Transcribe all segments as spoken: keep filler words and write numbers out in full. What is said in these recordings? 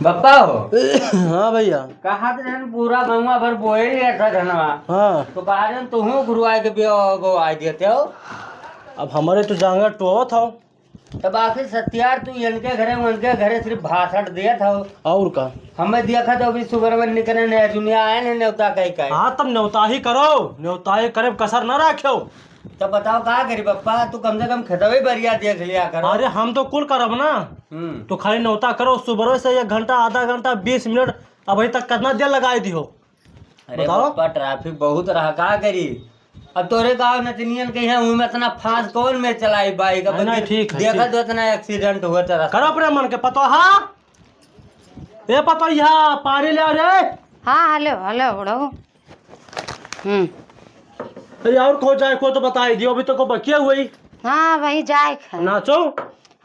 बप्पा हो। हाँ भैया। कहा तो रहन पूरा गंगवा भर बोए लिया था धनवा। हाँ। तो कहा रहन तुहूँ गुरुआ के बो-, बोआई देते हो। अब हमरे तो जांगर टोवत हो। तब आखिर सत्यार तू इनके घरे उनके घरे सिर्फ भाषण देत हो। और का? हमें देखा तो अभी सुबह में निकले नया जुनिया आए ने न्योता कही कही। हाँ, तब न्योता ही करो, न्योता ही करे, कसर न राख्यो। तब बताओ का करी बप्पा, तू कम से कम खेतवे बरिया देख लिया करो। अरे हम तो कुल करब ना। हम्म। तो खाली न्योता करो, सुबह से एक घंटा, आधा घंटा, बीस मिनट, अभी तक कितना देर लगाई दिहो? अरे बताओ। बप्पा, traffic बहुत रहा, का करी? अब तोरे गाँव नचनियन के यहाँ उनमें इतना fast कौन में चलाई bike? अब नहीं, नहीं, ठीक है, देखा ठीक। तो इतना accident हुआ था रास्ता। करो अपने मन के पतोहा। ए पतोहा, पानी ले आ रे। हाँ, हेलो, हेलो, बुढ़ऊ। हम्म। अरे और को जाए को तो बताई दियो, अभी तो को बकिया हुई। हाँ, वही जाए खे। नाचो।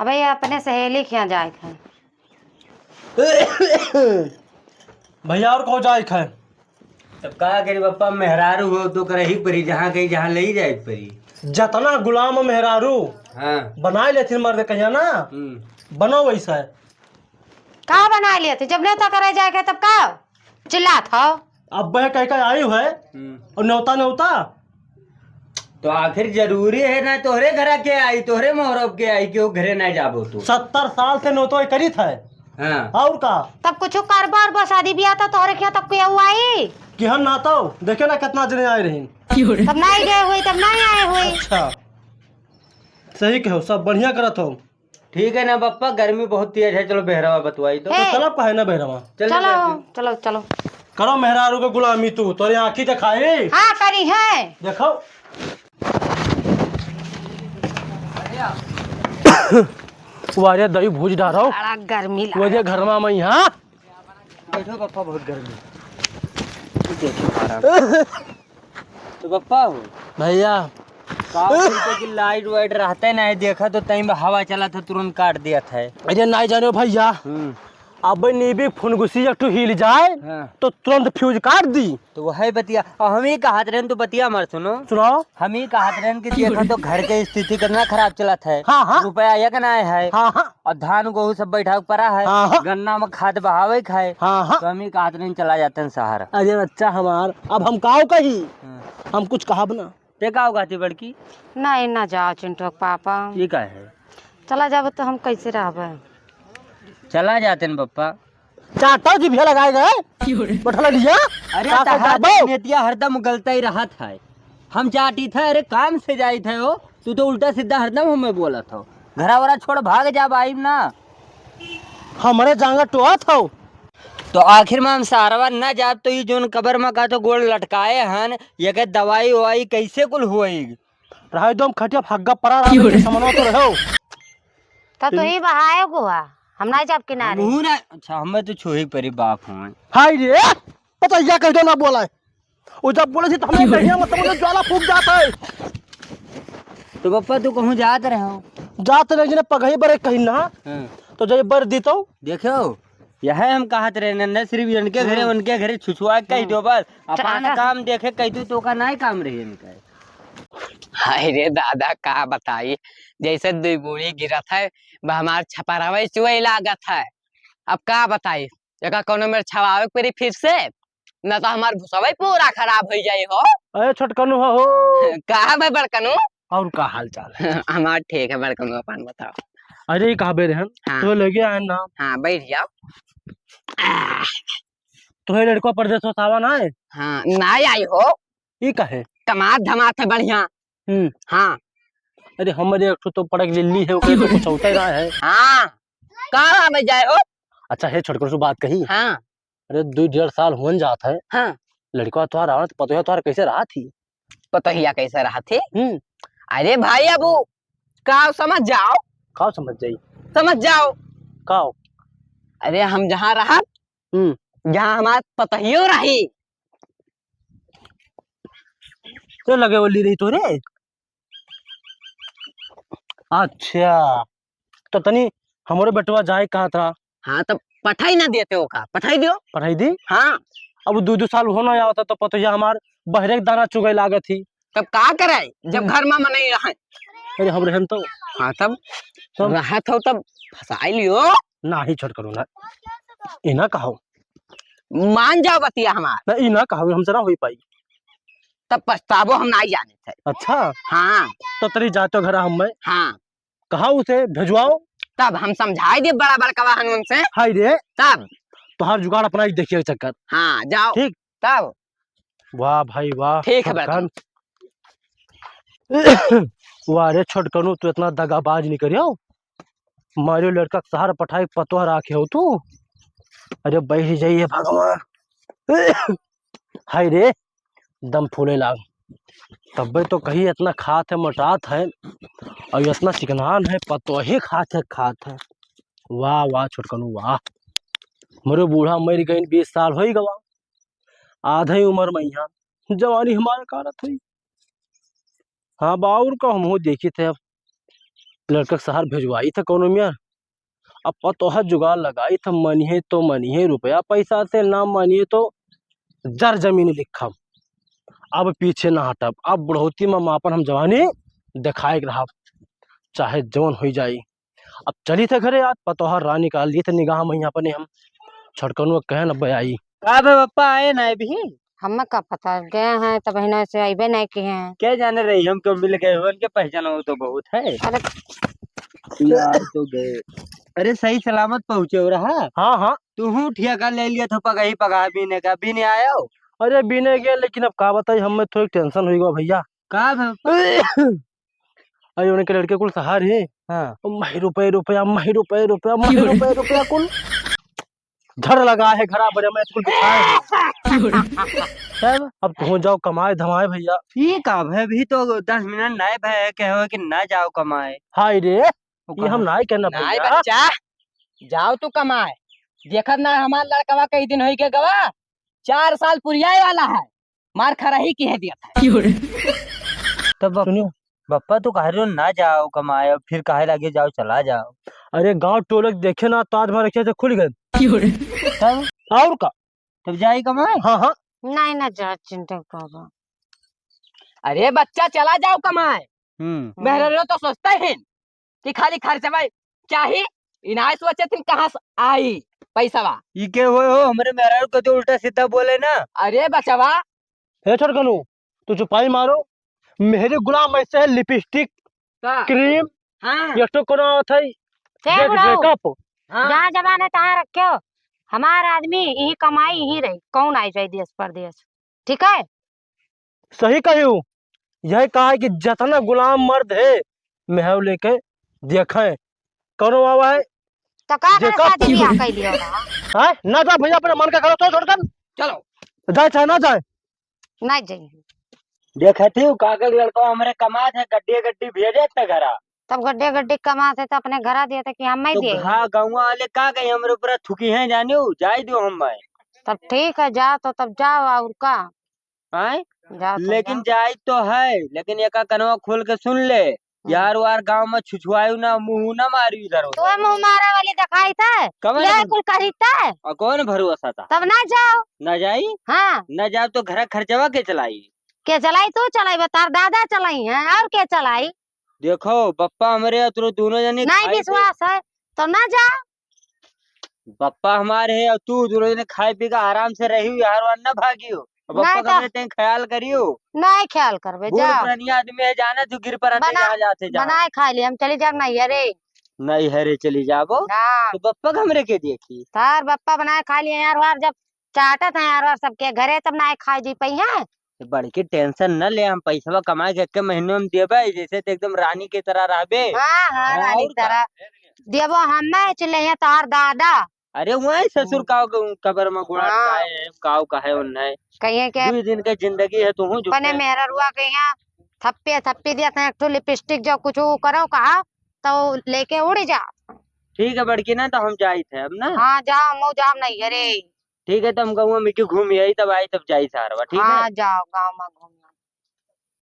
अबे अपने सहेली के यहाँ जाए खे। भैया और को जाए खे। तब का करी बप्पा, मेहरारू हो तो करही परी, जहाँ कही जहाँ ले जाए परी। जतना गुलाम मेहरारू हाँ। बनाए लेथिन मर्द कहिया ना, हम्म। बनो वैसा है। का बनाए लेथिन? जब न्योता करे जाए के तब का चिल्लात हो? अब वह कह के आई है हम्म। और न्योता न्योता। तो आखिर जरूरी है ना, तोहरे घरा के आई, तोहरे मोहरब के आई, कि वो घरे ना जाबो तू? सत्तर साल से न्योता करी था। हाँ। और का? तब कुछ करबो और बस शादी ब्याह तो तोहरे क्या तब के हुआ ही? कि हम ना तो देखे ना कितना जने आए रही। तब नहीं गए हुई, तब नहीं आए हुई। अच्छा, सही कहो, सब बढ़िया करत हो। ठीक है ना बप्पा, गर्मी बहुत तेज है, चलो बहरावा बतवाई तो। हे। तो चलो, काहे ना बहरावा? चलो चलो, जाते। चलो, चलो। करो मेहरारू के गुलामी तू, तोरे आँखी दिखाई। हाँ, करी है। देखो। वारे दही भूज डारो। बड़ा गर्मी लगा। वो जे घरमा में यहाँ। बैठो बप्पा, बहुत गर्मी। देखो आराम। तो बप्पा हो। भैया। का बोलते कि light वाइट रहते नहीं, देखा तो तई में हवा चला था, तुरंत काट दिया था। अरे नहीं जानो भैया। हम्म। अब नीबी फुनगुसी एक ठो हिल जाए, हाँ। तो तुरंत fuse काट दी। तो वही बतिया, अब हम ही कहत रहन, तो बतिया मत सुनो। सुनाओ। हम ही कहत रहन कि देखा तो घर के स्थिति कितना खराब चलत है। हाँ, हाँ। रुपया एक ना है। हाँ, हाँ। और धान गेहूं सब बैठा पड़ा है। हाँ, हाँ। गन्ना में खाद बहावे के है। हाँ, हाँ। तो हम ही कहत रहन चला जाते हैं शहर। अरे बच्चा हमार, अब हम काव कही? हाँ। हम कुछ कहब ना। ते काव कहती बड़की? नहीं, ना जाओ चिंटू के पापा। ये का है? चला जाबो तो हम कैसे रहबे? चला जाते हैं बप्पा। चाटो जी भैया लगाए गए। बैठल भैया। अरे का तहार कहता बा? नेतिया हरदम गलता ही रहत है। हम चाटी थे, अरे काम से जाई थे हो, तू तो उल्टा सीधा हरदम हमें बोलत हो। घरा वरा छोड़ भाग जा, आइब ना। हमरे जांगर टोआ था। तो आखिर में हम सारवा न जाब तो ई जोन कबर में का तो गोड़ लटकाए हन, ये के दवाई ववाई कैसे कुल होई? रहे दो हम खटिया फग्गा परा रहा, समझवा तो रहो। तो तू ही बहाए गुहा, हम नहीं जाब किनारे। हमहू ना, अच्छा, हमें तो छोही परी बाप हमें। हाय रे, पता क्या कह दो ना बोला है। वो जब बोले थी तो हमें बढ़िया मतलब ज्वाला फूक जाता है। तो पप्पा तू कहूँ जात रहे हो? जात रहे जी ने पगही बरे कहीं ना। हाँ। तो जब बर दी तो? देखो, यह हम कहत रहे न, न सिर्फ इनके घरे, हाँ। उनके घरे छुछुआ के कह दो बस। अपन चाटा। काम देखे कह दो तो का नहीं काम रही इनका। हाय रे दादा, का बताई, जैसे दुई बूढ़ी गिरत है, बा हमार छपरावे चुए लागत है। अब का बताई, एका कौनो मेर छवावे के पड़ी फिर से, न तो हमार भुसवा ही पूरा खराब हो जाई हो। अरे छोटकनू हो, हो। का बे बड़कनू? और का हाल चाल है? हमार ठीक है बड़कनू, अपन बताओ। अरे ये कहबे रहन, हाँ। तो लगे आए ना। हाँ, बैठ जाओ। तोहे लड़का परदेस से आवा ना है? हाँ, ना आई हो। ई काहे? कमात धमात है बढ़िया। हम्म। हाँ। अरे हमरे एक ठो तो पड़क लिल्ली है, ओकरे तो कुछ होता ही रहा है। हाँ। कहाँ में जाए हो? अच्छा है, छोटकर से बात कही। हाँ। अरे दो डेढ़ साल होन जात है। हाँ। लड़का तोहार आवत, पतोहिया तोहार कैसे रहा थी? पतोहिया कैसे रहा थी? हम्म। अरे भाई, अब वो का समझ जाओ। का समझ जाई? समझ जाओ। का? अरे हम जहाँ रहत, हम्म। जहाँ हमार पतोहियो रही। तो लगे वाली रही तो रे। अच्छा, तो तनी हमरो बेटवा जाए कहत रहा। हाँ, तो पठाई ना देते हो का? पठाई दियो। पठाई दी? हाँ। अब दो दो साल हो ना आवता तो पतोहिया हमार बहरे के दाना चुगे लागत ही। तब का करे जब हम्म। घर में मनई रहे? अरे हम रहन तो। हाँ, तब तब? रहत हो तब फंसाई लियो। ना ही छोट करो ना। ई ना कहो। मान जाओ बतिया हमार। ना, ई ना कहो, हमसे ना होई पाई। तब पछताबो हम ना जाने थे। अच्छा। हाँ। तो तरी जातो घर हम मैं। हाँ। कहा उसे भेजवाओ। तब हम समझाई दे बड़ा बड़कवा हनुमान से। हाय रे। तब। तोहार जुगाड़ अपना ही देखिए चक्कर। हाँ, जाओ। ठीक। तब। वाह भाई वाह, ठीक है, छोटकन। वाह रे छोटकनू, तू इतना दगाबाज नहीं करियो। मारियो लड़का के शहर पठाए के पतोह राखे हो तू। अरे बैठ जाइए भगवान। हाय रे, दम फूले लाग। तब्बे तो कही इतना खात है, मोटात है, और इतना चिकनान है, पतोहे खात है, खात है। वाह, वाह, छोटकनू, वाह। मोरे बूढ़ा मर गइन, बीस साल होई गवा। आधे उम्र में यहाँ जवानी हमार काटत होई। हाँ, बा और का, हमहू देखी थे, अब लड़का के शहर भेजवाई थे कौनो मियाँ। अब पतोह जुगाड़ लगाई थे, मनिहे तो मनिहे रुपया पैसा से, ना मनिहे तो जर जमीन लिखब। अब पीछे ना हटब, अब बुढ़ौती में आपन हम जवानी देखाए के रहब, चाहे जौन होई जाई। अब चली थे घरे, आज पतोह रानी का ली थे निगाह में अपने हम। छोटकनुआ कहे न बे आई। का बे पप्पा आए ना अभी? हमें का पता, गए हैं तब हिना से अइबे नहीं किए हैं। क्या जाने रही, हम क्यों मिल गए हो, उनके पहचान हो तो बहुत है। अरे यार तो गए। अरे सही सलामत पहुँचे हो रहा? हाँ, हाँ। तू हूँ ठिया का ले लिया था पगही पगहा बीने का, बीने आयो? अरे बीने गए, लेकिन अब का बताई, हमें थोड़ी टेंशन हुई गवा भैया। का बे पप्पा? अरे उनके लड़के कुल शहर है। हाँ। माही रुपए रुपया, माही रुपए रुपया, माही रुपए रुपया कुल झड़ लगा है घरा बरे में कुल बिछाए हैं। तब अब तू जाओ कमाए धमाए भैया। ई का भे, अभी तो दस मिनट नाय भे, कहे हो कि ना जाओ कमाए। हाय रे, वो ये हम कहा नाय कहना नाय भैया। बच्चा, जाओ तू कमाए। देखत ना हमार लड़कवा कई दिन होई के गवा, चार साल पुरियाए वाला है, मार खरही की है दिया था। क्यों रे? तो बप-, सुनियो। बप्पा तो कह रहे हो ना जाओ कमाए, और फिर काहे लगे जाओ, चला जाओ। अरे गांव टोलक देखे ना, ताज भर रखे थे खुल गए। क्यों रे? तब? और का? तब जाई कमाए? हाँ, हाँ। नहीं ना जा चिंटू बाबा। अरे बच्चा चला जाओ कमाए। हम्म। मेहरारू तो सोचते हैं कि खाली खर्चवा चाही, ई नाय सोचे थिन कहाँ से आई पैसवा। ई के होए हो, हमरे मेहरारू को तो उल्टा सीधा बोले ना। अरे बचवा। हे छोटकनू, तू चुपाई मारो। मेहरी गुलाम ऐसे है, लिपस्टिक, का? क्रीम, हाँ। ये तो कोनो आवत है, हे देख बुढ़ऊ, मेकअप। हाँ। जहाँ जबान है तहाँ रख्यो। हमार आदमी यही कमाई, यही रही, कौन आई जाई देश परदेश, ठीक है? सही कहियो, यही कहा है कि जतना गुलाम मर्द है, मेहरारू लेके देखे, कौनो आवा है? तो का करे जेका शादी बियाह कैलियो ना? हैं? ना जा भैया, अपने मन का करो, तो छोड़ कर। चलो। जाए चाहे ना जाए। नहीं जाइए। देखत ही, काका के लड़का हमरे कमात है, गड्डी गड्डी भेजे ते घरा। तब गड्डी गड्डी कमात है, तो अपने घरा दिए थे कि हम नहीं तो दिए। हाँ, गाँव वाले का कही, हमरे ऊपर थुकी हैं, जानियो, जाए दियो हम भाई। तब ठीक है, जाओ तो तब जाओ, और का? आय? जाओ तो लेकिन जाओ। जाई तो है, लेकिन एका कनवा खोल के सुन ले, हम्म। यार वार गाँव में छुछुआयु ना, मुँह ना मारी इधर उधर। तो मुँह मारे वाली देखाई थे? कवन ये मुँह? कुल करी थे? और कौन भरोसा था? तब ना जाओ। ना जाई? हाँ। ना जाओ तो घर खर्चवा के चलाई? के चलाई? तू चलाई, बता, दादा चलाई है, और के चलाई? देखो, बप्पा हमरे अतरो दोनों जने नहीं खाई पी विश्वास है, तो ना जाओ। बप्पा हमारे है और तू दोनों जने खाए पी के आराम से रहियो, यार वार ना भागियो। और बप्पा नहीं तो का तें ख्याल करियो। नहीं ख्याल करबे, बूढ़ जाओ। पुरानिया आदमी है, जाना तू गिर पर आते बना-, जहाँ जाते जाओ। बनाए खा लिए, हम चली जाब नहीं, अरे। नहीं है रे, चली जाबो। हाँ। तो बप्पा का हमरे के देखी। तार बप्पा बनाए खा लिए यार, वार जब चाटत है यार, और सबके घरे तब ना खाए जी पई है। तो बड़की टेंशन न ले, हम पैसवा कमाए के एक महीने में देबे, जैसे तो एकदम रानी की तरह रहबे। हाँ, हाँ, हाँ, रानी और का? तरह। देबो हम ना चले हैं तोहार दादा। अरे वही ससुर हम्म। काव क-, कबर में गुड़ा हाँ। काव कहे उन्हें। कहिए के दो दिन के जिंदगी है, तू हूँ अपने मेहररुआ के यहाँ थप्पे थप्पी दिया था, एक ठो लिपस्टिक जो कुछ करो कहा तो लेके उड़ जा। ठीक है बड़की ना, तो हम जाई थे अब ना। हाँ जाओ, मऊ जाओ नहीं अरे। ठीक है, तो हम गाँव में के घूम आई, तब आई, तब जाई सारवा, ठीक है? हाँ, जाओ, गाँव में घूम आओ।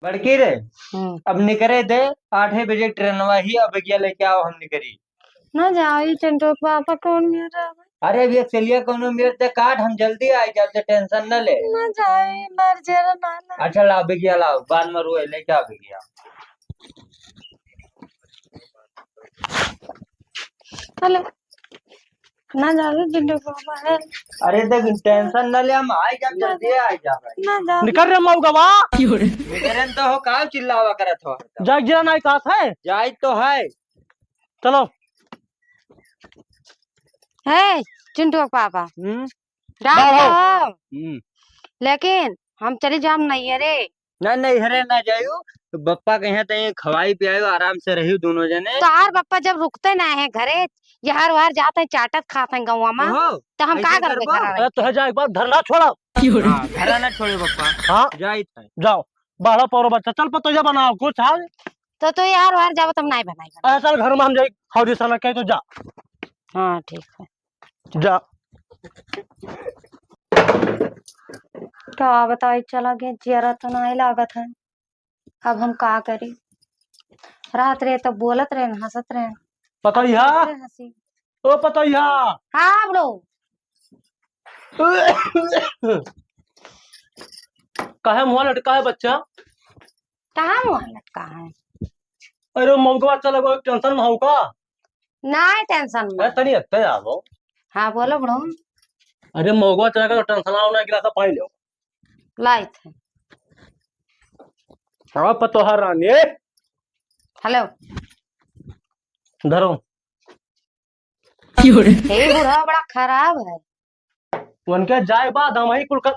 बड़की रे, हम्म। अब निकरे दे, आठे बजे ट्रेनवा ही, अब क्या लेके आओ, हम निकरी। ना जाओ, ये चिंटू के पापा कौन मेरा? अरे, अब ये चलिया कौनो मेरे ते काट, हम जल्दी आई, जब से टेंशन न ले। ना जाओ, ये मर जेरा ना, ना। अच्छा, ला, बिगिया लाओ, बाद में रोए, लेके आ बिगिया। हेलो। ना जावे चिंटू पापा है। अरे देख, tension न ले, हम आई जाब, ना जल्दी जा-, आई जाब भाई। ना जावे। निकल रे मऊगवा। निकरन तो हो, का चिल्लावा करत हो? जाग गिरा नाई कास है। जाई तो है। चलो। हे, चिंटू के पापा। हम्म। जात बाबा। हो। हम्म। लेकिन हम चली जाम नैहरे। ना, नैहरे ना जायू, बप्पा के यहाँ तई खवाई पियायू, आराम से रहियो दोनों जने। तोहार बप्पा जब रुकते ना है घरे, यहर वहर जात है, चाटत खात है गौवा में, ओहो, तो हम ऐसे का करबे करबो? घरा रह अरे, तो के? है जा, एक बार घर ना छोड़ा। हाँ, घर ना छोड़े बप्पा। हाँ। जाइत है। जाओ, बारह पौरो बच्चा, चल पतोहिया बनाओ कुछ, हाँ। तो, तो यहर वहर जाबो, तब नाई बनाई, बनाई। अरे, चल घर में हम जाई, हौदी सना के तो जा। हाँ, ठीक है। जा। का बताई, चला गए, जियरा तो नाई लागत है। अब हम का करी? रात रहे तो बोलत रहे, हंसत रहे। पतोहिया। अरे हंसी। ओ पतोहिया। हाँ, बड़ो। काहे मुंह लटका है बच्चा? कहाँ मुंह लटका है? अरे मौगवा चला गो, tension में हो का? नाई tension में। अरे तनी हत्ते आवो। हाँ, बोलो बड़ो। अरे मौगवा चला गो, tension आओ ना, एक गिलास पानी लो। लाइत है। हाँ, पतोहा रानी। हेलो। धरो। हे बुढ़वा बड़ा खराब है। उनके जाए बाद हम ही कुल कर,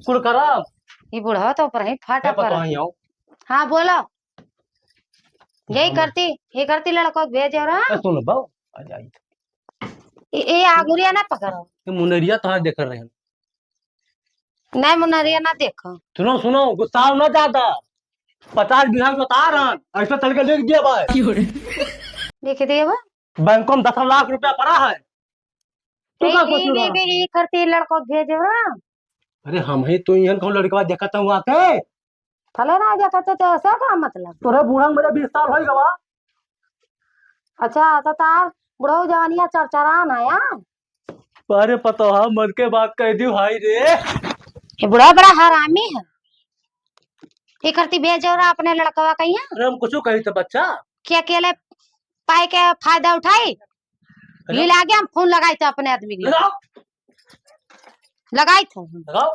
कुल करब। ये बुढ़वा तो ऊपर ही फाटा हे पतोहा पड़ा। ही आओ। हाँ, बोलो। यही हाँ। करती, ये करती लड़को के भेज रहा। ए, सुन बा, आ जाई। ए, ए, आगुरिया ना पकड़ो। ये मुनरिया तोहार देख रहे हैं। नहीं, मुनरिया ना देखो। सुनो, सुनो, गुस्साओ ना ज्यादा। पचास बीघा के बता रहन, ऐसा चल के लिख दिया भाई। लिख दिया बा? बैंकों में दस लाख रुपया पड़ा है। तू का यही, सोच यही, रहा? यही करती लड़को के भेजो ना। अरे हम ही तो इहन कहूँ लड़कवा देखत हूँ आते। फलाना देखत तो ऐसा का मतलब? तोरे बूढ़ा मेरे बीस साल हो गवा। अच्छा, तो तार बुढ़ऊ जवानिया चरचरान है, हाँ? अरे पतोहा, मन के बात कह दी भाई रे। ये बुढ़वा बड़ा हरामी है। ये करती भेजो रहा अपने लड़कवा कहिया। अरे हम कुछ कही थे बच्चा। क्या अकेले पाए के फायदा उठाई? हेलो? ये लागे हम फोन लगाई थे अपने आदमी के। लगाओ। लगाई थे। लगाओ।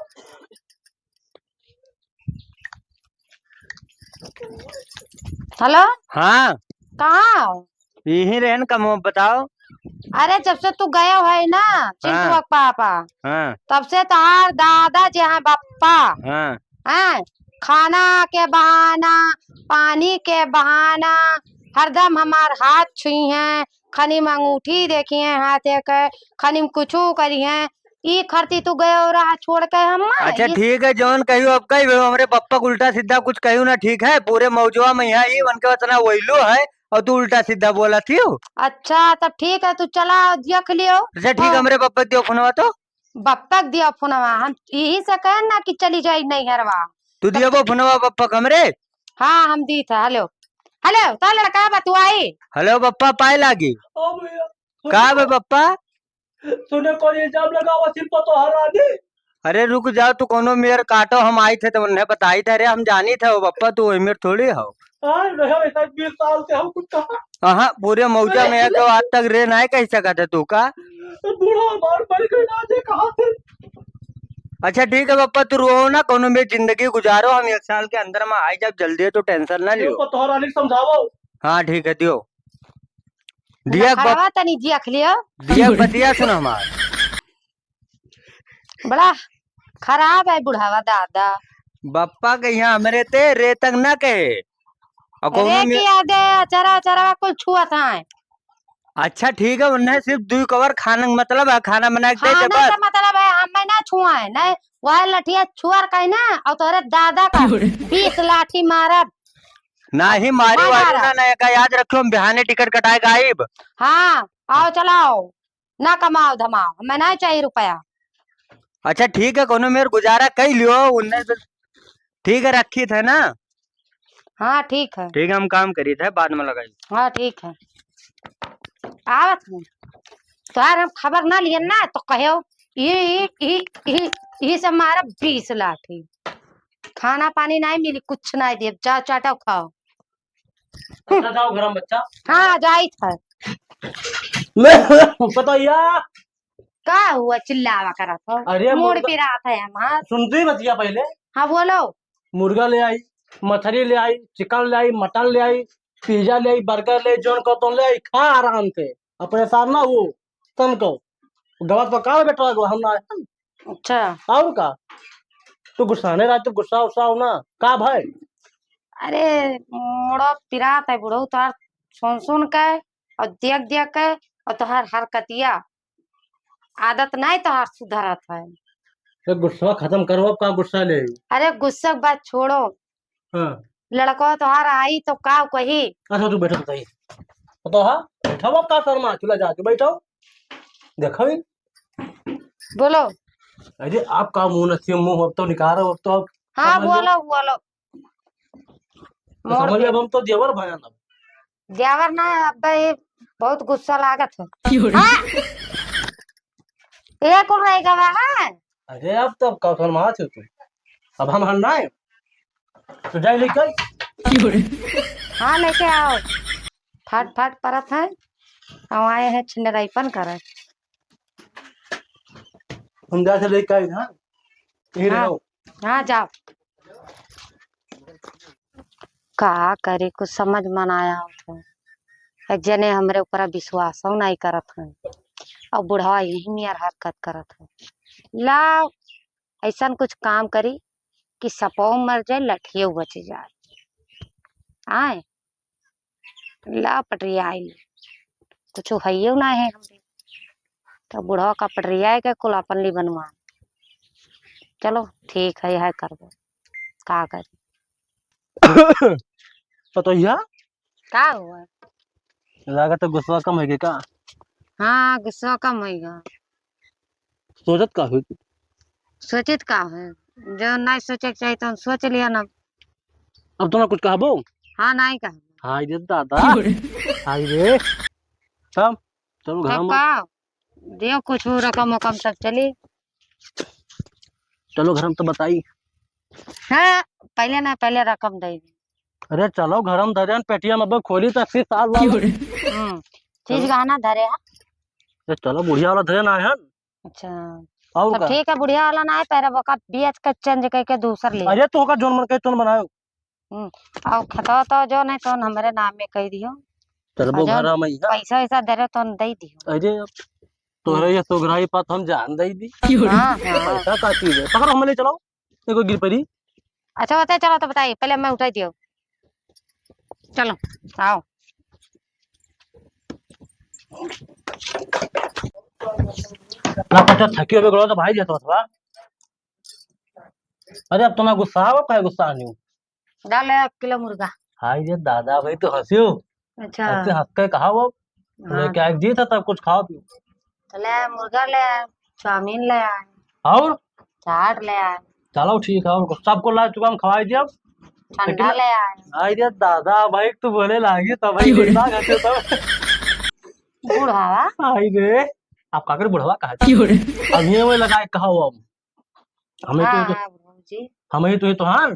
हेलो? हाँ। कहाँ हो? यहीं रहन कम हो, बताओ। अरे, जब से तू गया है ना, चिंटुआ हाँ। के पापा, हाँ। तब से तोहार दादा जे हैं बप्पा, हाँ। हैं, खाना के बहाना, पानी के बहाना, हरदम हमार हाथ छुई हैं, खनिम अंगूठी देखी हैं हाथ एक, खनिम कुछू करी हैं, ई खरती तू गयो रहा छोड़ के हम्मा। अच्छा, ई ठीक है, जौन कहियो अब कही, हमरे पप्पा के उल्टा सीधा कुछ कहियो ना, ठीक है? पूरे मौजवा में यहाँ ही उनके उतना वैल्यू है और तू उल्टा सीधा बोला थियो। अच्छा, तब ठीक है, तू चला देख लियो। अच्छा, ठीक है, हाँ। हमरे पप्पा के दियो फोनवा तो। बप्पा के दिया फोनवा, हम यही से कहे ना कि चली जाई नैहरवा। तू दिया वो फोनवा पप्पा के हमरे? हाँ, हम दी था। हेलो, हेलो, तो लड़का बतुआई। हेलो पप्पा, पाए लागी। ओ भैया। का बे पप्पा? तूने कोई इल्जाम लगावा सिर पर तो हरा दे। अरे रुक जाओ, तू कोनो मेर काटो, हम आई थे तो उन्हें बताई थे। अरे हम जानी थे वो बप्पा, तू वही मेर थोड़ी हो। हाँ, रहो, ऐसा बीस साल से हम कुछ कहा। हाँ, पूरे मौजा में एक आज तक रे नाय कह सकत है तू का? बूढ़ा हमार मर गई, आज ये कहाँ थे? अच्छा ठीक है बप्पा, तू रो ना, कोनो मेर जिंदगी गुजारो, हम एक साल के अंदर में आई जब जल्दी है, तो tension ना ये लियो। पतोहरानी समझाओ। हाँ ठीक है, दियो। दिया बत-, खड़वा तनी जिया खलियो। दिया बतिया सुन हमार। बड़ा खराब है बुढ़ावा दादा। बप्पा के यहाँ हमरे ते रे तक ना कहे। और कौनो रे में किया दे, अचरा, अचरवा कुल छुअत हैं। अच्छा ठीक है, उन्हें सिर्फ दुई कवर खाने का मतलब है, खाना बना के दे दे खाना बस। से मतलब है, हम मैं ना छुआ है, नहीं, वह लठिया छुअर का है ना, और तोरे दादा का क्यों रे? बीस लाठी मारब। नाही मारी मारा वारी रहा। ना, ना, का याद रखियो, हम बिहाने टिकट कटाए गाइब। हाँ, आओ चलाओ, ना कमाओ धमाओ, हमें ना चाहिए रुपया। अच्छा ठीक है, कोनो मेर गुजारा कई लियो, उन्ने तो ठीक है, रखी थे ना। हाँ ठीक है। ठीक है, हम काम करी थे, बाद में लगाई। हाँ ठीक है, आवत हूँ। तोहार हम खबर ना लियन ना तो कहो, ई, ई, ई, ई, ई से मारब बीस लाठी। खाना पानी नाहीं मिली, कुछ नाहीं देब, जाओ चाटो खाओ। अच्छा, जाओ घर में बच्चा। हाँ, जाइत है। पतोहिया, का हुआ, चिल्लावा करत हो? अरे मूड़ मुर्गा पिरात है हमार। सुनती बतिया पहले। हाँ, बोलो। मुर्गा ले आई, मछली ले आई, चिकन ले आई, मटन ले आई, पिज्जा ले आई, बर्गर ले आई, जौन कहो तौन ले आई, खा आराम से। अब परेशान ना हो तनको। गवा तो का बेटा गवा, हम ना। अच्छा। और का? तू गुस्सा नहीं रहा, तू गुस्सा उस्सा हो ना। का भाई? अरे, मुड़ो पिरात है बुढ़ऊ तोहार, सुन सुन के और देख देख के, और तोहार हरकतिया, आदत नहीं तोहार सुधरत है। ये गुस्सा खत्म करो, अब का गुस्सा ले? अरे, गुस्सा के बात छोड़ो। हाँ। लड़को तोहार आई तो का कही? अच्छा, तू बैठो, बताइए। बताओ, हाँ, बैठो, अब का शर्मा, चला जा, तू बैठो। देखो ही। बोलो। अरे, आप का मुंह नसीब मुंह, अब तो निकालो, अब तो आप हाँ, समझ लो। बोलो, बोलो। तो मोड़ समझ दे। लो, अब हम तो देवर भया ना। देवर ना, अब ये बहुत गुस्सा लागत है। क्यों रे? हाँ। ये कुल रह गवा है। अरे, अब तो का शर्मा छो तू। अब हम हल ना है। तो जाए लेके आई। क्यों रे? हाँ, लेके आओ। फाट फाट परत है। हम आए हैं छिंदराईपन करे। हम जा से लेके आई ना। यही हाँ। रहो। हाँ, जाओ। का करे, कुछ समझ में ना आवत है। एक जने हमरे ऊपर विश्वासो नहीं करत है, और बुढ़वा यही नियर हरकत करत है। लाओ, ऐसन कुछ काम करी कि सपौ मर जाए, लठियो बच जाए। आए, ला पटरियाइल, कुछ हइयो ना है हमरे। तो बुढ़वा का पटरियाए के कुल अपन ली बनवा। चलो ठीक है, यह करबो, का करी। पतोहिया? का हुआ? लागत है गुस्सा कम होइगे का? हाँ, गुस्सा कम होइगा। सोचत का हुई? सोचित का है? जो नहीं सोचे के चाहिए तो हम सोच लिया ना। अब तुमने कुछ कहबो? हाँ, नहीं कहबो। हाय रे दादा। क्यों रे? हाय रे। तब चलो घर तब में। का? दियो कुछ रकम वकम तब चली। चलो घर में तो बताई। हाँ, पहले ना, पहले रकम दे दी। अरे चलो घर में धरे हन, पेटिया में अब खोली तो अस्सी साल वाला। क्यों रे? हम्म, चीज चलो। गहना धरे है। अरे चलो बुढ़िया वाला धरे ना है। अच्छा। और तब का? ठीक है, बुढ़िया वाला ना है, पैर बका बेच के चेंज करके दूसर ले। अरे तो का जोन मन के तोन बनायो। हम्म, और खतवा तो जो नहीं तो हमरे नाम में कह दियो। चलबो और जो घर में ही है। पैसा वैसा दे रहे तो दे दियो। अरे अब तोहरे ये सुघराई पात हम जान दे दी। हाँ, हाँ। पैसा का चीज है? पकड़ो, हमें ले चलो। देखो गिर पड़ी। अच्छा, बताइए, चलो तो बताइए, पहले मैं उठाई दियो। चलो, आओ। ना पता थकी होबे गलो तो भाई देतो थोड़ा। अरे अब तो ना गुस्सा हो, काहे गुस्सा नहीं हो? डाले एक किलो मुर्गा। हाय रे दादा, भाई तो हंसियो। अच्छा। ऐसे हंस के कहा वो? हाँ। लेके आए जी था सब कुछ खाओ पियो। तो ले आए, मुर्गा ले आए, चाउमीन ले आए। और? चाट ले आए। चलो ठीक है, और सबको ला चुका हम खवाई दिया। ठंडा लेकिन ले आए। हाय रे दादा, भाई तू बोले लागी तब भाई क्यों रे? कितना खाते तब। बुढ़ावा। हाय रे, आप का करे बुढ़ावा कहा? क्यों रे? अब ये वो लगाए कहा वो हम। हमें तो हाँ, ये तो, हाँ, बाबूजी। हमें तो ये तो हाँ।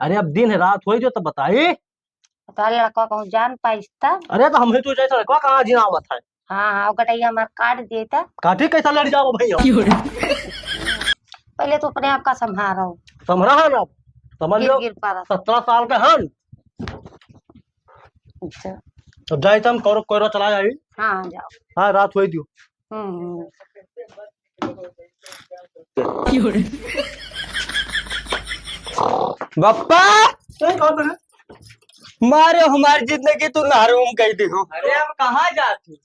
अरे अब दिन है रात होई जो तो बताई। तो लड़का कहूँ जान पाइस तब। अरे तो हमें तो जैसा लड़का कहाँ जीना आवत है। हाँ, हाँ, गटैया हमार काट दिए तब। काटी कैसा लड़ जाओ भैया? क्यों रे? पहले तो अपने आप का संभारो। संभरा है ना, समझ गिर, लो, गिर पड़ा। सत्रह साल के हन। अच्छा। अब जाए तो हम कौरो, कौरो चला जाए। हाँ, हाँ, जाओ। हाँ, रात होई दियो। हम्म, हम्म। बप्पा! मारे हमार जिंदगी तू नहरूम कह दी हो। अरे, हम कहाँ जात हूँ?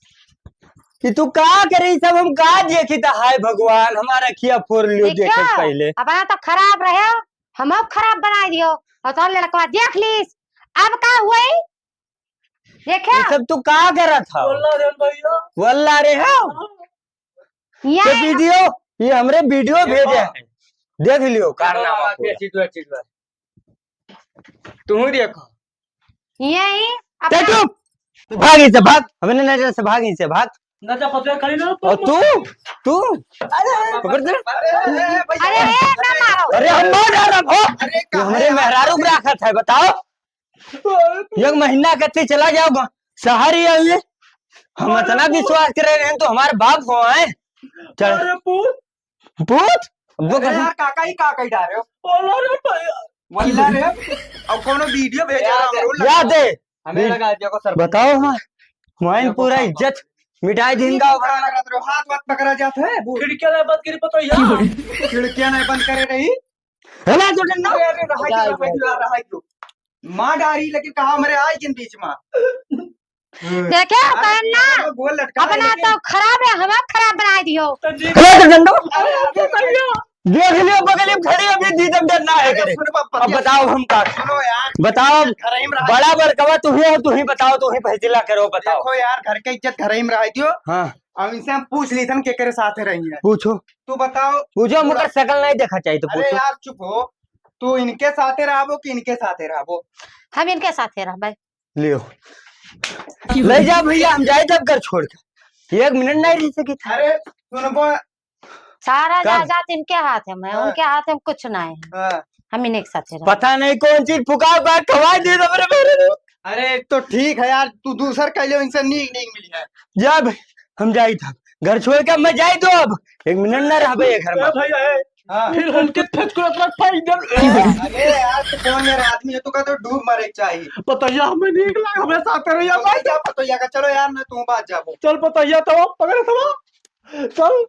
कि तू का करे, ई सब हम का देखी त, हाय भगवान, हमार अखिया फोड़ लियो देखे से पहले। अपना तो खराब रहे, हम खराब बना दियो, और तो लड़कवा देख लीस, अब का हुई? देखे? ये सब तू का करत हो? वल्ला रे भैया। वल्ला रे हो? ये ये वीडियो, ये हमरे वीडियो भेजे हैं। देख लियो, कारनामा पूरा। चीज बा, चीज बा। तू देखो। ये ही ते अपना चुप! भाग इसे, भाग। हमने नजर से भाग इसे, भाग। नजर पकड़ खड़ी ना, और तू, तू? अरे, पकड़ दे। अरे, ए, ना मारो। अरे, हम मार डालब, हो। अरे, तू हमरे मेहरारू के राखत है, बताओ। एक महीना कत्ती चला जाओ ग-, शहर ही आइए। हम इतना विश्वास करे रहे, तो हमारे बाप हो आए। चल। अरे पूत। पूत? वो अरे कैसे? यार, काका ही काका ही डारे हो। बोलो रे भैया। वल्ला रे। अब कोनो वीडियो भेजा याद रहा है। हूँ, याद है। हमें लगा दिया को सर। बताओ हाँ। वहीं देखो पूरा पापा। इज्जत मिटाई दिन का। हाथ वाथ पकड़ा जात है, बूढ़। खिड़कियां नहीं बंद करी, पता ही है। खिड़कियां नहीं बंद करे रही। है ना, तो डंडा? अरे, अरे, रहा क्यों, रहा क्यों, रहा क्यों? माँ डारी, लेकिन कहा हमारे आई जिन बीच में। देखे, अरे, कहन ना, गोल लटका है, अपना लेकिन तो खराब है, हमें खराब बनाए दियो। तो जी। है तो डंडो। अरे, अरे, भैया। देख लियो, बगल में खड़ी, अभी दीदम डर ना है अरे, करे। सुन, अब बताओ हम का। सुनो यार। बताओ, घरही में रहा। बड़ा बड़कवा तू ही हो, तू ही बताओ, तू ही फैसला करो, बताओ। देखो यार, घर के इज्जत घरही में रह दियो। हाँ। अब इनसे हम पूछ ली थन के करे साथे रही है। पूछो। तू बताओ। पूछो, हम थोड़ा ओकर शकल नहीं देखा चाहिए तो अरे पूछो। यार, चुप हो। तू इनके साथे रहबो कि इनके साथे रहबो? हम इनके साथे रहबे। लियो। ले जा भैया, हम जाए तब घर छोड़ के। एक मिनट नहीं रह सकी था। अरे, सुनबो। सारा का? जायदाद इनके हाथ में, हाँ। उनके हाथ में कुछ नहीं है। हाँ। हम इन्हीं के साथे रहबे। पता नहीं कौन चीज फुका बा, खवाई दे दे मेरे, मेरे। अरे, एक तो ठीक है यार, तू दूसर कह लियो, इनसे नीक, नीक मिली है। जा भाई, हम जाई था। घर छोड़ के मैं जाई तो अब। एक मिनट ना रहबे ये घर में। ए भैया, ए। हाँ। फिर हमके फेंक के अपना फेंक दे। अरे यार, तू कौन यार आदमी है, तू का तो डूब मरे के चाहिए। पतैया हमें नीक लाग, हमें साथ रहिया तो भाई। जा पतैया का, चलो यार, मैं तू बात जाबो। चल पतैया तो पकड़ तो। चल।